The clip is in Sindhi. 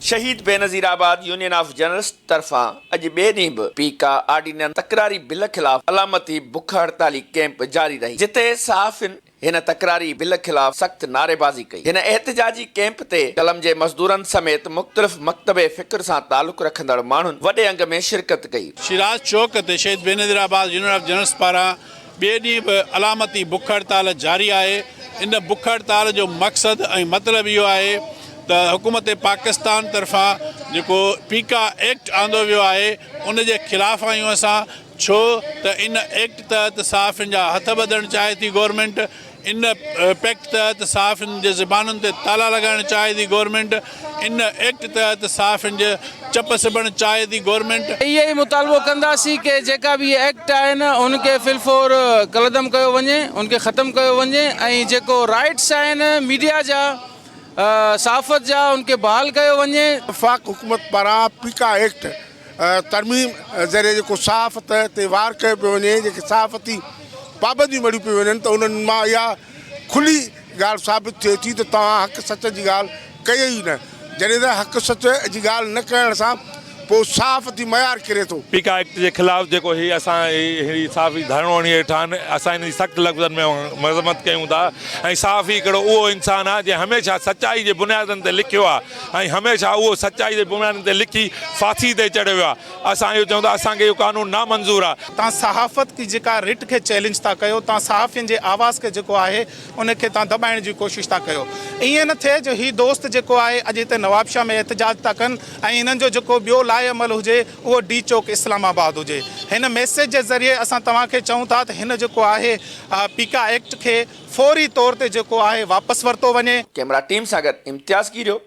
شهيد بينظيرآباد يونين آف جرنلسٽ طرفان اڄ ٻئي ڏينهن به پيڪا آرڊيننس تڪراري بل خلاف علامتي بک هڙتالي ڪئمپ جاري رهي جتي صحافين هن تڪراري بل خلاف سخت نعريبازي ڪئي. هن احتجاجي ڪئمپ تي قلم جي مزدورن سميت مختلف مڪتب فڪر سان تعلق رکندڙ ماڻهن وڏي انگ ۾ شرڪت ڪئي. شيراز چوڪ تي شهيد بينظيرآباد يونين آف جرنلسٽ پاران ٻئي ڏينهن به علامتي بک هڙتال جاري آهي. ان بک هڙتال جو مقصد ۽ مطلب اهو آهي ته حڪومت پاڪستان طرفان جيڪو پيڪا ايڪٽ آندو ويو آهي ان جي خلاف آهيون اسان ڇو ته ان ايڪٽ تحت صحافين جا هٿ ٻڌڻ چاهي ٿي گورنمينٽ ان پيڪٽ تحت صحافين جي زبانن تي تالا لڳائڻ چاهي ٿي گورنمينٽ ان ايڪٽ تحت صحافين جي چپ سبڻ چاهي ٿي گورنمينٽ. اهو ئي مطالبو ڪنداسين ڪي جيڪا به اهي ايڪٽ آهن ان کي في الفور ڪالعدم ڪيو وڃي ان کي ختم ڪيو وڃي ۽ جيڪو رائيٽس آهن ميڊيا جا صحافت جا ان کي بحال ڪيو وڃي. وفاق حڪومت پاران پيڪا ايڪٽ ترميم ذريعي جيڪو صحافت تي وار ڪيو پيو وڃي، جيڪي صحافتي پابنديون مڙهيون پيون وڃن ته انهن مان اها کلي ڳالهه ثابت ٿئي ٿي ته توهان حق سچ جي ڳالهه ڪئي ئي نه، جڏهن ته حق سچ جي ڳالهه نه ڪرڻ سان پوء صحافتي معيار ڪري ٿو. پيڪا ايڪٽ جي خلاف جيڪو هي اسان هي صحافي ڌرڻو هڻي ويٺا آهن اسان ان جي سخت لفظن ۾ مذمت ڪيون ٿا ۽ صحافي هڪڙو اهو انسان آهي جنهن هميشه سچائي جي بنيادن تي لکيو آهي ۽ هميشه اهو سچائي جي بنيادن تي لکي ڦاسي تي چڙهيو ويو آهي. اسان اهو چئون ٿا اسان کي اهو قانون نامنظور آهي. تان صحافت جي جيڪا رٽ کي چئلينج ٿا ڪيو، تان صحافين جي آواز کي جيڪو آهي ان کي تان دٻائڻ جي ڪوشش ٿا ڪيو. ائين نه ٿئي جو هي دوست جيڪو آهي اڄ هتي نوابشاهه ۾ احتجاج ٿا ڪن ۽ هنن جو جيڪو ٻيو لاء عمل هجي اهو ڊي چوڪ اسلام آباد هجي. هن ميسيج جي ذريعي اسان توهان کي چئون ٿا ته هن جيڪو آهي پيڪا ايڪٽ کي فوري طور تي جيڪو آهي واپس ورتو وڃي. ڪئميرا ٽيم سان گڏ امتياز ڪيريو.